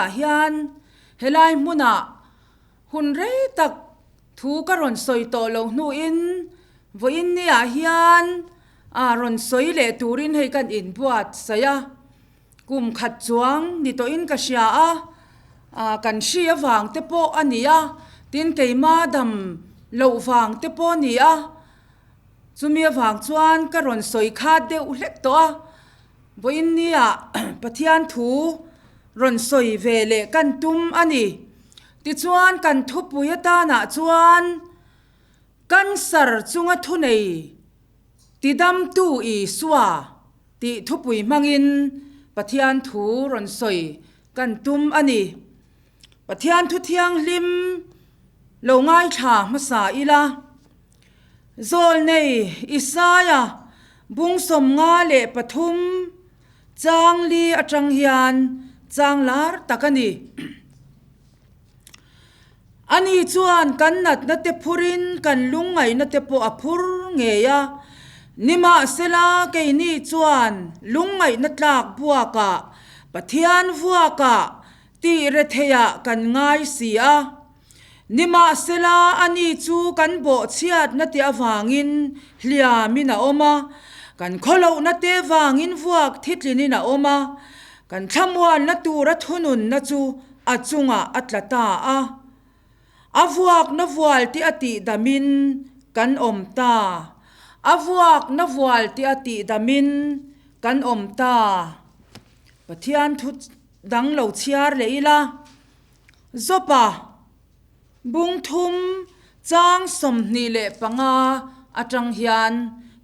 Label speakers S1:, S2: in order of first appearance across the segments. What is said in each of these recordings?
S1: ah hian helai hmunah hun rei tak thu ka rawn sawi tawh loh hnuin vawiin ni ah hian ah rawn sawi leh turin hei kan inbuatsaih a. Kum khat chuang ni tawhin ka hria a, ah kan hri avang te pawh a ni a, tin keima dam loh vang te pawh a ni a, chumi avang chuan ka rawn sawi khat deuh hlek tawh a, vawiin nia Pathian thu rawn sawi ve leh kan tum a ni. Tichuan kan thupui atanah chuan Cancer chunga thunei tidamtu Isua tih thupui hmangin Pathian thu rawn sawi kan tum a ni. Pathian thu thianghlim lo ngaithla hmasa ila. Zawlnei Isaia bung 53 chang li atang hian chang lar tak a ni. Ani chuan kan natna te phurin kan lungngaihna te pawh a phur ngei a, nimahsela keini chuan lungngaihna tlak buakah Pathian vuakah tih retheiah kan ngai si a. Nimahsela ani chu kan bawhchhiatna te avangin hliamin a awm a, kan khawlohna te vangin vuak thitlinin a awm a, kan thlamuanna tura thununna chu a chungah a tla ta a, a vuakna vual te a tih damin kan awm ta, a vuakna vual te a tih damin kan awm ta. Pathian thu dang lo chhiar leh ila, Zawpa bung thum chang 25 atang hian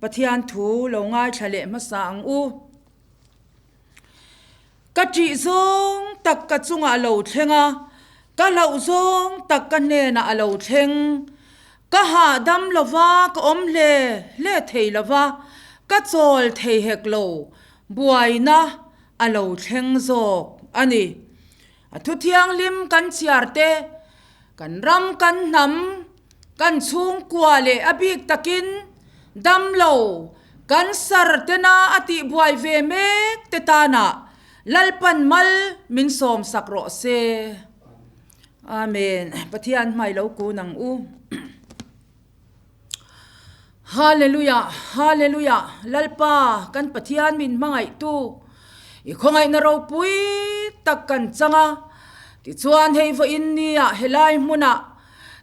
S1: Pathian thu lo ngaithla leh hmasa ang u. Ka ṭih zawng tak ka chungah a lo thleng a, ka hlauh zawng tak ka hnenah a lo thleng. Ka hahdam lo va, ka awm hle hle thei lo va, ka chawl thei hek lo, buaina a lo thleng zawk a ni. A thu thianghlim kan chhiar te, kan ram kan hnam, kan chhungkua leh a bik takin dam lo kan sar tena a tihbuai ve mek te tanah Lalpan mal min sawm sak rawh se. Amen. Pathian hmai lo kun ang u. Hallelujah, Hallelujah, Lalpa kan Pathian min hmangaihtu, i khawngaihna ropui tak kan chang a, tichuan hei vawiin nia helai hmunah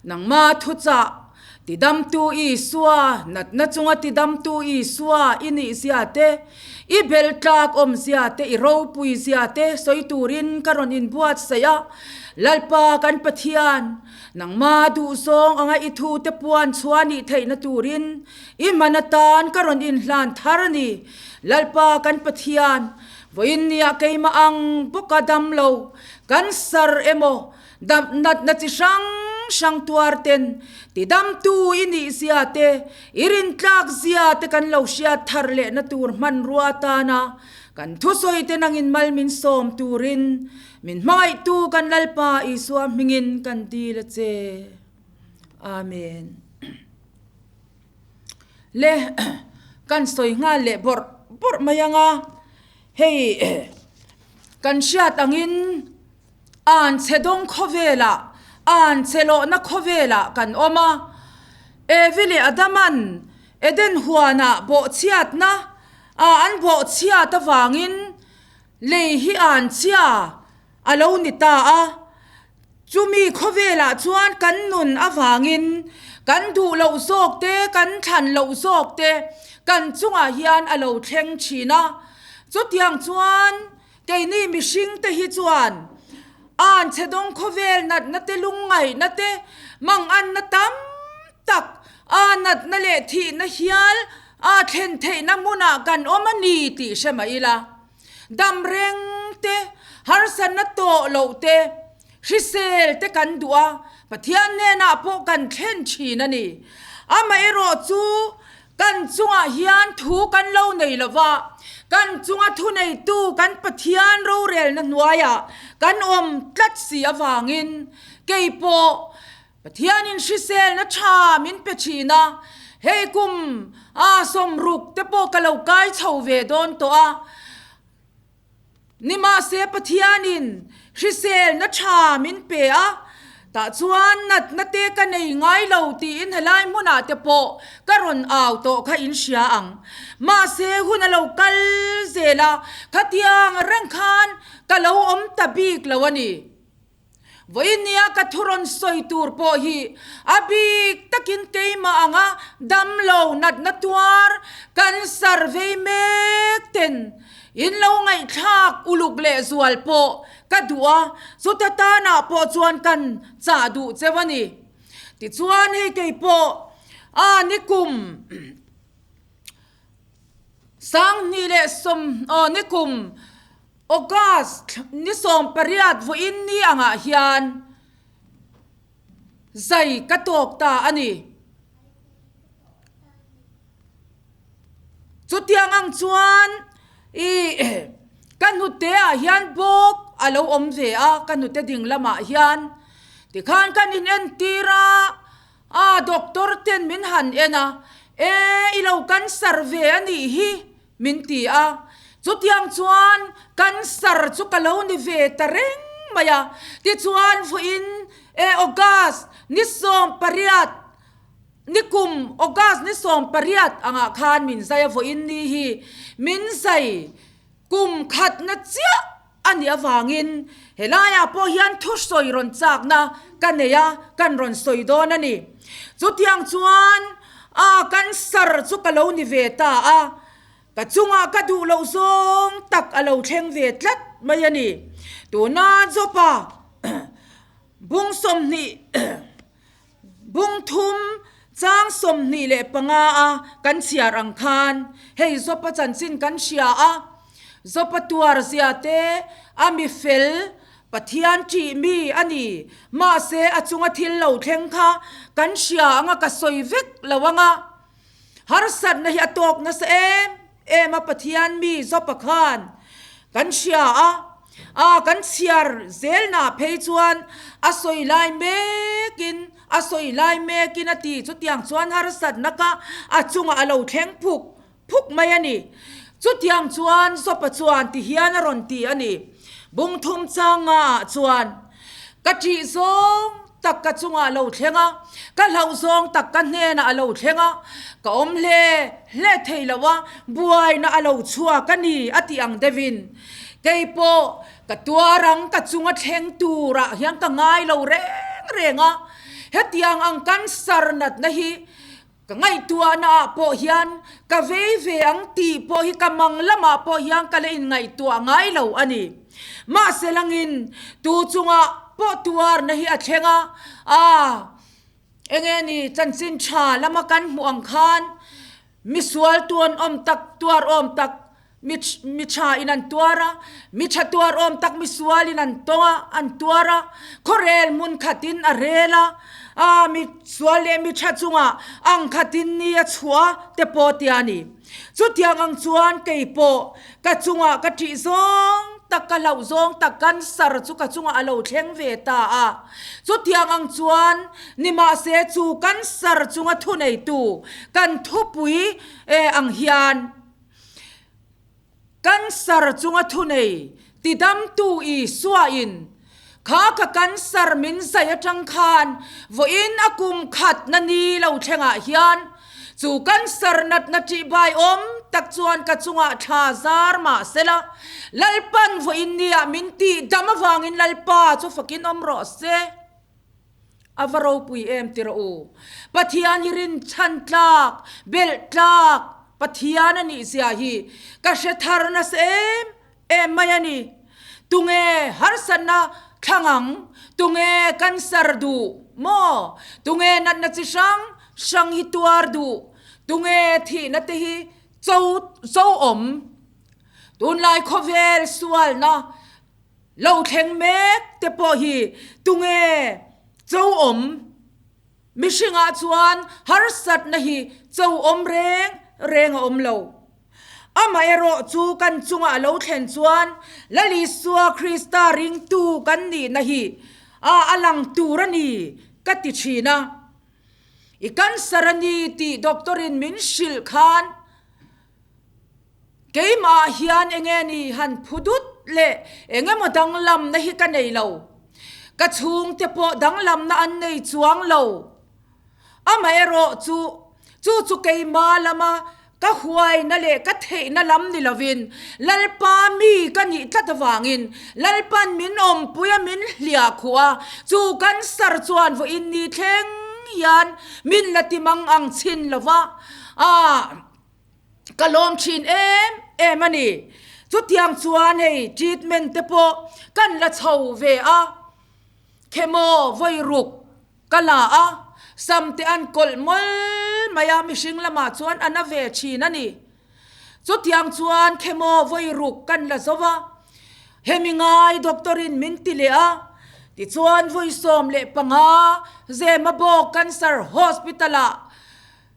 S1: nangma thuchah tidamtu Isua, natna chunga tidamtu Isua i nihzia te, i beltlak awmzia te, i ropuizia te sawi turin ka rawn inbuatsaih a, Lalpa kan Pathian, Nangma duhzawng anga i thute puan chhuah nih theihna turin i hman atan ka rawn inhlan thar a ni. Lalpa kan Pathian, vawiin nia keimah ang bawka dam lo, cancer emaw, dam natna chi hrang hrang tuar ten tidamtu i nih zia te, i rintlak zia te kan lo hriat thar lehna tur hmanrua atana kan thusawi te nangin mal min sawm turin Min hmangaihtu kan Lalpa Isua hmingin kan dil a che. Amen. Le kan sawi nghal leh bawrh bawrh mai ang a, hei kan hriat angin an chhe dawng khawvelah, an chhe lawhna khawvelah kan awm a. Evi leh Adaman Eden huanah bawhchhiatna an bawhchhiat avangin Lei hi an chhia a lo ni ta a, chumi khawvelah chuan kan nun avangin kan duh loh zawk te, kan thlan loh zawk te kan chungah hian a lo thleng thin a. Chutiang chuan keini mihring te hi chuan an chhe dawng khawvel natna te, lungngaihna te, manganna tam tak a natna leh thihna hial A thlen theihna hmunah kan awm a ni tih hre mah ila, dam reng te, harsatna tawh loh te, hrisel te kan duh a, Pathian hnenah pawh kan thlen thin a ni. Amaherawh chu kan chungah hian thu kan lo nei lo va, kan chunga thuneitu kan Pathian rorelna hnuaiah kan awm tlat si avangin kei pawh Pathianin hriselna tha min pe thin a, hei kum a 60 te pawh ka lo kai chho ve dawn tawh a. Nimahse Pathianin hriselna tha min pe a, tah chuan natna te ka nei ngai lo tiin helai hmunah te pawh ka rawn au tawh kha in hria ang. Mahse hun a lo kal zel a, khatiang reng khan ka lo awm ta bik lo a ni. Vawinia ka thu rawn sawi tur pawh hi a bik takin keimah anga damlo natna tuar cancer vei mek ten in lo ngaihthlak uluk leh zual pawh ka duh a, chuta tanah pawh chuan kan chah duh cheu a ni. Tichuan hei kei pawh a nikum Sanghnih leh sawm aw nikum August ni 18 vawiin ni angah hian zai ka tawk ta a ni. Chutiang ang chuan ih ka hnute ah hian bawk a lo awm ve a, ka hnute ding lamah hian tikhan kan inentir a. A doctor ten min han en a, E, i lo cancer ve a nih hi, min ti a. Chutiang chuan cancer chu ka lo ni ve ta reng mai a. Tichuan vawiin e August ni 18, ni kum August ni 18 angah khan min zai a vawiin ni hi min zai kum khatna chiah a nih avangin helaiah pawh hian thusawi rawn chakna ka nei a, kan rawn sawi dawn a ni. Chutiang chuan a cancer chu ka lo ni ve ta a, ka chungah ka duh loh zawng tak a lo thleng ve tlat mai a ni. Tuna Jopa bung 20 bung thum chang 25 a kan chhiar ang khan hei Jopa chanchin kan hria a, Jopa tuar zia te a mi fel Pathian ṭih mi a ni, mahse a chunga thil lo thleng kha kan hria anga ka sawi vek lo anga harsatna hi a tawk nasa em em a Pathian mi Jopa khan kan hria a. A kan chhiar zelna phei chuan a sawi lai mekin a sawi lai mekin a ti chutiang chuan harsatna kha a chungah a lo thleng phuk phuk mai a ni. Chutiang chuan Jopa chuan ti hian a rawn ti a ni. Bung thum changa ah chuan ka ṭih zawng tak ka chungah a lo thleng a, ka hlauh zawng tak ka hnenah a lo thleng a, ka awm hle hle thei lo a, buaina a lo chhuak a ni a tih ang deuhin kei pawh ka tuar ang ka chunga thleng turah hian ka ngai lo reng reng a, hetiang ang cancer natna hi Ka ngaihtuahna ah pawh hian ka vei ve ang tih pawh hi ka mang lamah pawh hian ka la inngaihtuah ngai lo a ni. Mahse langin tu chungah pawh tuarna hi a thleng a, aa enge ni chanchin tha lama kan hmuh ang khan misual tuan awm tak tuar awm tak Mi mi tha in an tuar a, mi tha tuar awm tak mi sual in an tawng a, an tuar a, khawrel hmun khat in a rel a, a mi sual leh mi tha chungah ang khat in ni a chhuah a te pawh tia a ni. Chutiang ang chuan kei pawh ka chungah ka ṭih zawng tak ka hlauh zawng tak cancer chu ka chungah a lo thleng ve ta a. Chutiang ang chuan nimahse chu cancer chunga thuneitu kan thupui ang hian, Cancer chunga thunei tidamtu Isuain kha ka cancer min zai atang khan vawiin a kum khatna ni lo thlengah hian chu cancer natna ṭihbai awm tak chuan ka chungah thla zar mah sela, Lalpan vawiin niah min tihdam avangin Lalpa chu fakin awm rawh se. A va ropui em ti rawh u. Pathian hi rinchhan tlak, belh tlak Pathian a nih zia hi ka hre thar nasa em em mai a ni. Tunge harsatna thlang ang? Tunge cancer duh maw? Tunge natna chi hrang hrang hi tuar duh? Tunge thihna te hi cho cho awm? Tunlai khawvel sualna Lo thleng mek te pawh hi tunge cho awm? Mihringah chuan harsatna hi cho awm reng reng a awm lo. Amaherawh chu kan chungah a lo thlen chuan Lal Isua Krista ringtu kan nihna hi a a lang tur a ni ka ti thin a. I cancer a ni tih doctor in min hrilh khan Keimah hian enge ni han phu dut leh eng emaw danglamna hi ka nei lo. Ka chhungte pawh danglamna an nei chuang lo. Amaherawh chu, chu chu keima lama ka huaina leh ka theihna lam ni lovin, Lalpa mi ka nih tlat avangin Lalpan min awmpui a min hliah khuh a, chu cancer chuan vawiin ni thleng hian min la ti mang ang chhin lova, ah ka lawm thin em em a ni. Chutiang chuan hei treatment te pawh kan la chho ve a, chemo vawi ruk Ka la a, sam te an kawlh mawlh mai a, mihring lamah chuan a na ve thin a ni. Chutiang chuan chemo vawi ruk kan la zo va, hemi ngai doctor in min ti leh a, tichuan vawi 15 Zemabawk Cancer Hospital ah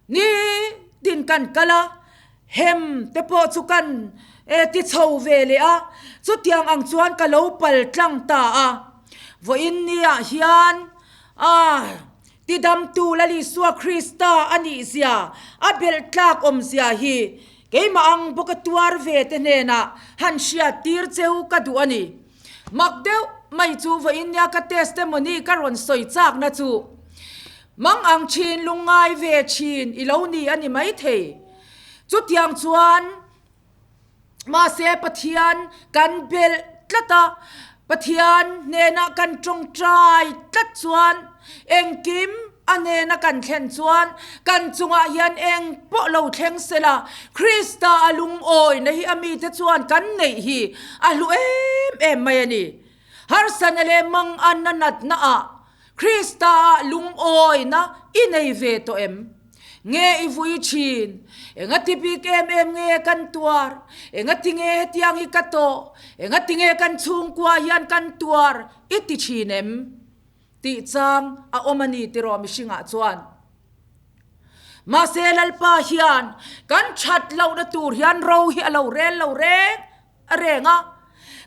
S1: ni tin kan kal a, hem te pawh chu kan ti chho ve leh a, chutiang ang chuan ka lo pal tlang ta a. Vawiin niah hian a tidamtu Lal Isua Krista a nih zia, a belh tlak awm zia hi keimah ang bawka tuar ve te hnenah han hriat tir cheu ka duh a ni. Mak deuh mai chu vawiin nia ka testimony ka rawn sawi chakna chu mang ang thin lungngai ve thin i lo ni a ni maithei. Chutiang chuan mahse Pathian kan belh tlat a, Pathian hnenah kan tawngtai tlat chuan engkim A hnena kan thlen chuan kan chungah hian eng pawh lo thleng se la, Krista a lungawina hi a mite chuan kan neih hi a hlu em em mai a ni. Harsana leh manganna natnaah Krista ah lungawina i nei ve tawh em? Nge i vui thin? Engati bik em em nge kan tuar? Engati nge hetiang hi ka tawh? Engati nge kan chhungkua hian kan tuar i ti thin em? Tih chang a awm a ni tiraw mihringah chuan. Mahse Lalpa hian kan that lohna tur hian ro hi a lo rel lo reng a reng a,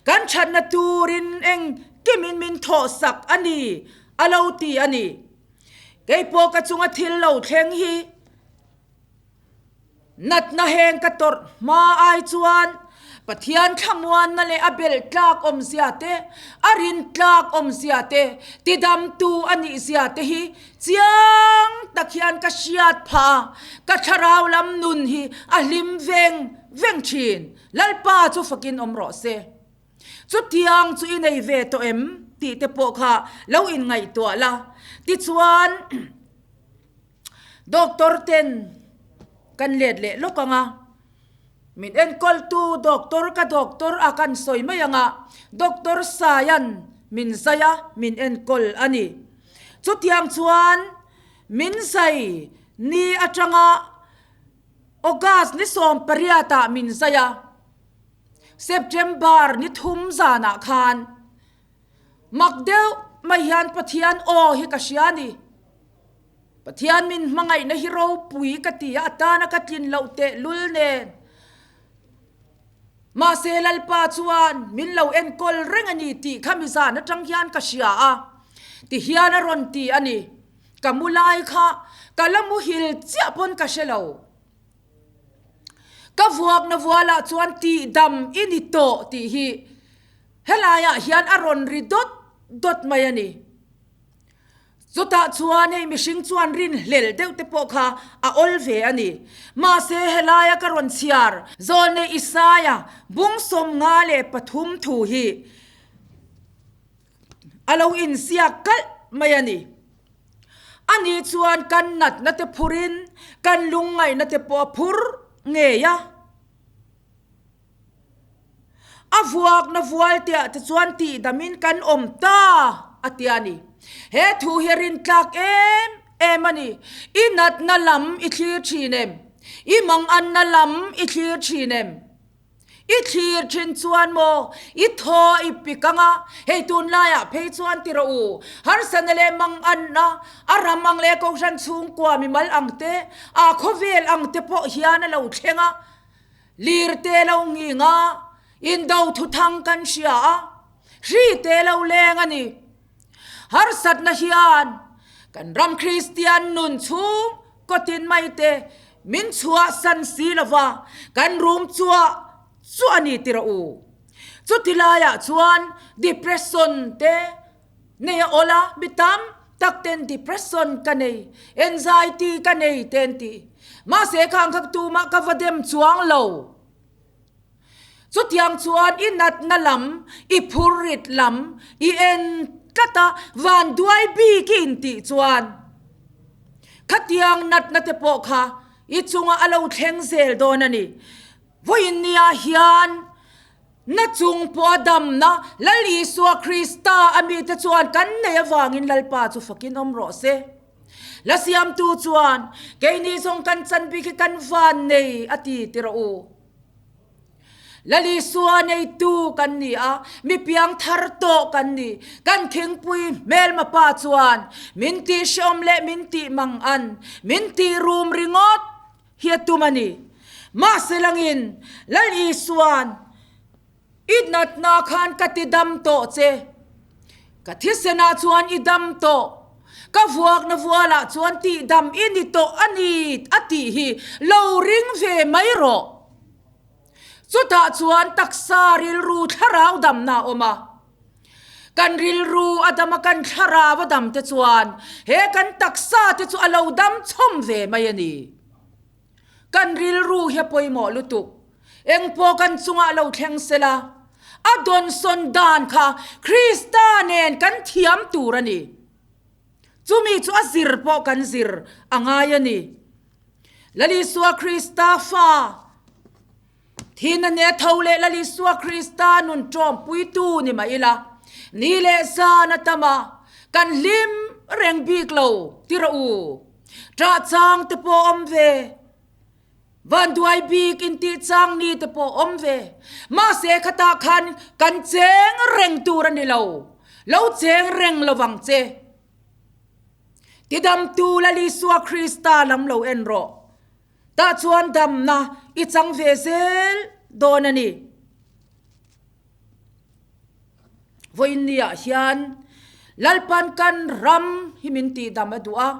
S1: kan thatna turin engkimin min thawhsak a ni a lo ti a ni. Keipawh ka chunga thil lo thleng hi Natna heng ka tawrh hma ai chuan Pathian thlamuanna leh a belh tlak awmzia te, a rin tlak awmzia te, tidamtu a nih zia te hi chiang tak hian ka hriat phah a, ka thlarau lam nun hi a hlim veng veng thin. Lalpa chu fakin awm rawh se. Chutiang chu i nei ve tawh em? tih te pawh kha lo inngaihtuah la. Tichuan. Doctor ten kan let leh lawk ang a, min enkawltu doctor ka doctor a kan sawi mai ang a, Doctor Saia'n min zai a, min enkawl a ni. Chutiang chuan min zai ni atanga August ni 18 ah min zai a, September ni thum zanah khan Mak deuh mai hian Pathian aw hi ka hria a ni. Pathian min hmangaihna hi ropui ka ti a, a tana ka tlin loh tehlul nen. Mahse Lalpa chuan min lo enkawl reng a ni tih kha mi zan atang hian ka hria a, ti hian a rawn ti a ni. Ka mu lai kha ka la muhil chiah pawn ka hre lo. Ka vuakna vualah chuan tihdam i ni tawh tih hi Helaiah hian a rawn ri dawt dawt mai a ni. Chutah chuan hei mihring chuan rinhlelh deuh te pawh kha a awl ve a ni. Mahse helaia ka rawn chhiar Zawlnei Isaia bung 53 thu hi a lo inziak kalh mai a ni. Ani chuan kan natna te phurin kan lungngaihna te pawh a phur ngei a. A vuakna vualteah te chuan tihdamin kan awm ta a ti a ni. He thu hi a rintlak em em a ni. I natna lam i thlir thin em? I manganna lam i thlir thin em? I thlir thin chuan maw i thaw i pik ang a, hei tunlaiah phei chuan ti rawh u, harsana leh manganna a ram ang leh kohhran chhungkua mimal ang te, a khawvel ang te pawh hian a lo thleng a. Lir te lo nghing a, indo thuthang kan hria a, hri te lo leng a ni. Harsatna hian kan ram Kristian nun chhung kawtin mai te min chhuahsan si lova, kan rum chuah chuah a ni ti rawh u. Chuti laiah chuan depression te nei a awl a, mi tam tak ten depression ka nei, anxiety ka nei te an ti. Mahse khang kha tumah ka va dem chuang lo. Chutiang chuan i natna lam, i phurrit lam, i en tlat a, van duai bik i intih chuan khatiang natna te pawh kha i chungah a lo thleng zel dawn a ni. Vawiin nia hian na chung pawha damna Lal Isua Krista a mite chuan kan nei avangin Lalpa chu fakin awm rawh se. La siamtu chuan keini zawng kan chan bik hi kan van nei a ti ti rawh u. Lal Isua neitu kan ni a, mi piang thar tawh kan ni. Kan thingpui hmelma pa chuan min tih hrehawm leh min tih mang an, min tih rum ringawt hi a tum a ni. Mahse langin Lal Isua'n I natna khan ka ti dam tawh che, ka thisenah chuan i dam tawh, ka vuakna vualah chuan tihdam i ni tawh a ni a tih hi lo ring ve mai rawh. Chutah chuan taksa rilru thlarau damna a awm a. Kan rilru a dam a, kan thlarau a dam te chuan he kan taksa te chu a lo dam chhawm ve mai a ni. Kan rilru hi a pawimawh lutuk. Engpawh kan chungah lo thleng sela, a dawnsawn dan kha Krista nen kan thiam tur a ni. Chumi chu a zir pawh kan zir a ngai a ni. Lal Isua Krista fa thihna hneh tho leh Lal Isua Krista nun ṭawmpuitu ni mah ila, ni leh zan a tam a, kan hlim reng bik lo ti rawh u. Ṭah chang te pawh awm ve, vanduai bik intih chang ni te pawh awm ve. Mahse khatah khan kan cheng reng tur a ni lo, lo cheng reng lo vang che. Tidamtu Lal Isua Krista lam lo en rawh. Tah chuan damna i chang ve zel dawn a ni. Vawiinniah hian Lalpan kan ram hi min tihdam a duh a,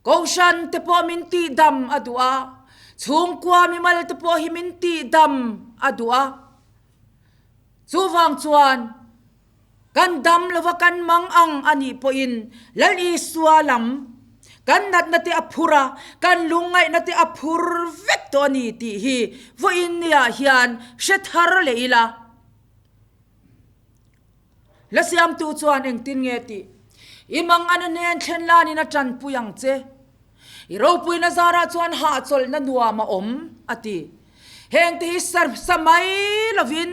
S1: Kohhran te pawh min tihdam a duh a, chhungkua mimal te pawh hi min tihdam a duh a. Chuvang chuan kan dam lova kan mang ang a nih pawhin Lal Isua lam kan natna te a phur a, kan lungngaihna te a phur vek tawh a ni tih hi vawiinniah hian hre thar leh ila. Hla siamtu chuan engtin nge tih? I mangana hnen thlen lanin a tanpui ang che. I ropuina zarah chuan hahchawlhna nuam a awm, a ti. Hengte hi sa mai lovin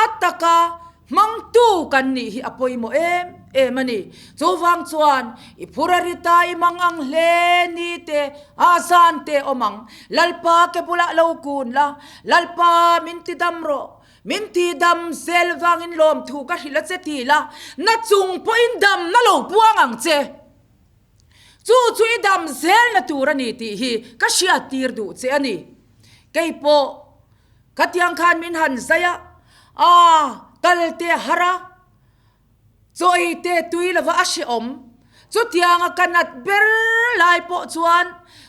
S1: a taka hmangtu kan nih hi a pawimawh em em a ni. Chuvang chuan i phur a ri ta i mang ang hle ni te, a zan te awm ang. Lalpa ke bulah lo kun la, Lalpa min ti dam rawh. Min ti dam zel vangin lawmthu ka hrilh a che ti la, na chung pawhin damna lo puang ang che. Chu chu i dam zelna tur a ni tih hi ka hriattir duh che a ni. Kei pawh khatiang khan min han zai a, aa kal te a har a, Chaw ei te tui lova a hrehawm. Chutianga ka nat ber lai pawh chuan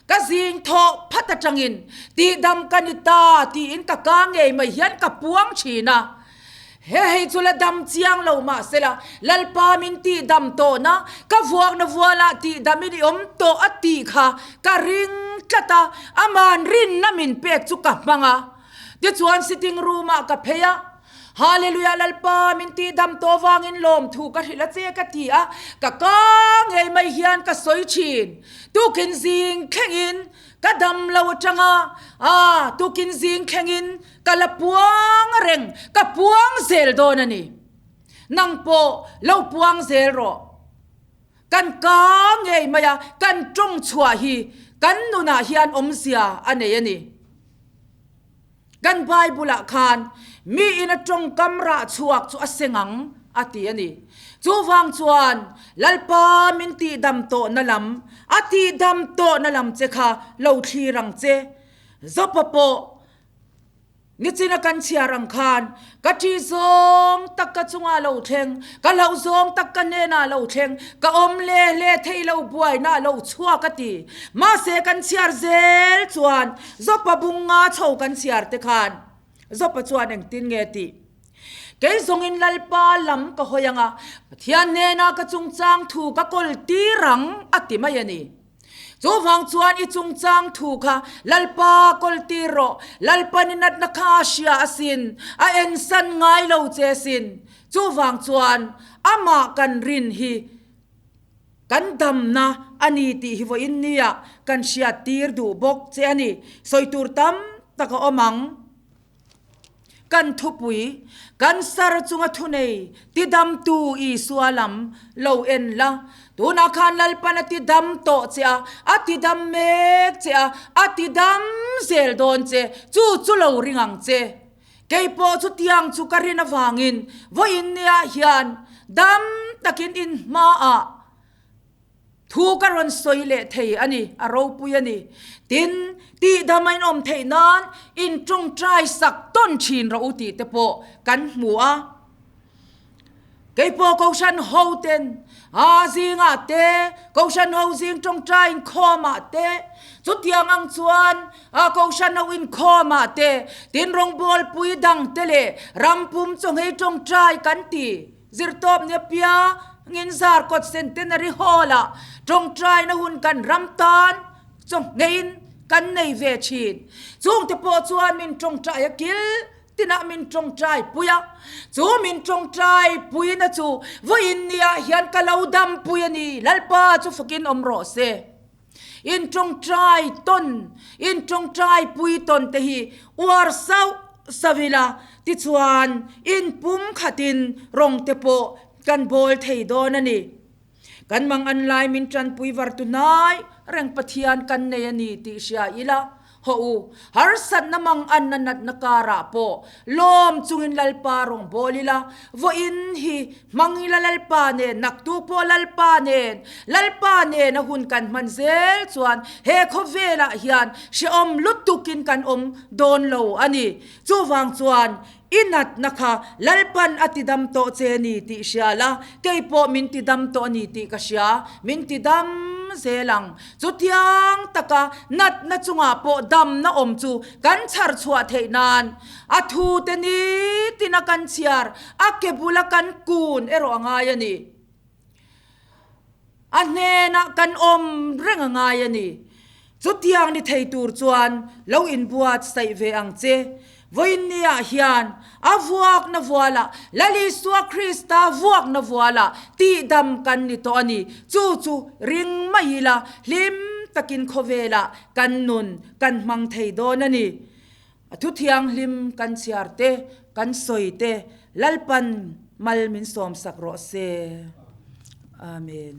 S1: ka zing thawh phat atangin tihdam ka ni ta tiin ka ka ngei mai hian ka puang thin a. He hei chu la dam chiang lo mahsela Lalpa min tihdam tawhna ka vuakna vualah tihdamin i awm tawh a tih kha ka ring tlat a, aman rinna min pek chu ka hmang a. Tichuan sitting room ah ka phei a. Hallelujah Lalpa min tih dam tawh vangin lawmthu ka hrilh a che ka ti a, ka ka ngei mai hian ka sawi thin. Tukin zing thlengin ka dam lo atang a, ah tukin zing thlengin ka la puang reng, ka puang zel dawn a ni. Nang pawh lo puang zel rawh. Kan ka ngei mai a, kan tawng chhuah hi kan nunah hian awmzia a nei a ni. Kan Bible-ah khan, Miin a tawngkam rah chhuak chu a seng ang, a ti a ni. Chuvang chuan, Lalpa min tihdam tawhna lam, a tihdam tawhna lam che kha lo thlir ang che. Zopa pawh nichina kan chhiar ang khan, Ka ṭih zawng tak ka chungah lo thleng, ka hlauh zawng tak ka hnenah lo thleng, ka awm hle hle thei lo buaina a lo chhuak a ti. Mahse kan chhiar zel chuan Zopa bung nga chho kan chhiar te khan Zopa chuan engtin nge tih? Kei zawngin Lalpa lam ka hawi ang a, Pathian hnenah ka chungchang thu ka kawl tir ang, a ti mai a ni. Chuvang chuan i chungchang thu kha Lalpa kawl tir rawh, Lalpan i natna kha a hria asin, a ensan ngai lo che asin. Chuvang chuan amah kan rin hi kan damna a ni tih hi vawiin nia kan hriat tir duh bawk che a ni. Sawi tur tam tak a awm ang. Kan thupui, kan sar chunga thunei tidamtu Isua lam lo en la. Tunah khan Lalpan a tidam tawh che a, a tidam mek che a, a tidam zel dawn che, chu chu lo ring ang che. Kei pawh chutiang chu ka rin avangin vawiin niah hian dam takin in hmaah Thu ka rawn sawi leh thei a ni, a ropui a ni. Tin, tihdam a inawm theih nan in tawngtai sak tawn thin rawh u tih te pawh kan hmu a. Keipawh Kohhran ho ten a zingah te, Kohhran ho zing tawngtai inkhawmah te, chutiang ang chuan a Kohhran ho inkhawmah te, tin rawngbawlpui dang te leh rampum chawnghei tawngtai kan ti. Zirtawp ni apiangin Zarkawt Centenary Hall-ah tawngtaina hun kan ram tan chawhngeiin kan nei ve thin. Chungte pawh chuan min tawngtai a kil tinah min tawngtai pui a, chu min tawngtai puina chu vawiin niah hian ka lo dampui a ni, Lalpa chu fakin awm rawh se. In tawngtai tawn, in tawngtai pui tawn te hi uar sauh sauh ila, tichuan in pum khatin rawng te pawh kan bawl thei dawn a ni. Kan mang an lai min tanpui var tu hnai reng Pathian kan nei a ni tih hria ila, Hawh u, harsatna mang anna natna karah pawh lawm chungin Lalpa rawn bawl ila, vawiin hi hmang ila Lalpa nen, naktu pawh Lalpa nen, Lalpa nena hun kan hman zel chuan he khawvelah hian hrehawm lutukin kan awm dawn lo a ni. Chuvang chuan i natna kha Lalpan a tidam tawh che ni tih hria la, kei pawh min tidam tawh a ni tih ka hria, min tidam zel ang. Chutiang taka natna chungah pawh damna awm chu kan chhar chhuah theih nan a thute nitina kan chhiar, a ke bula kan kun erawh a ngai a ni. A hnenah kan awm reng a ngai a ni. Chutiang ni thei tur chuan lo inbuatsaih ve ang che. Vawiinniah hian a vuakna vualah, Lal Isua Krista vuakna vualah tihdam kan ni tawh a ni. Chu chu ring mai ila hlim takin khawvelah kan nun kan hmang thei dawn a ni. A thu thianghlim kan chhiar te, kan sawi te, Lalpan mal min sawmsak rawh se. Amen.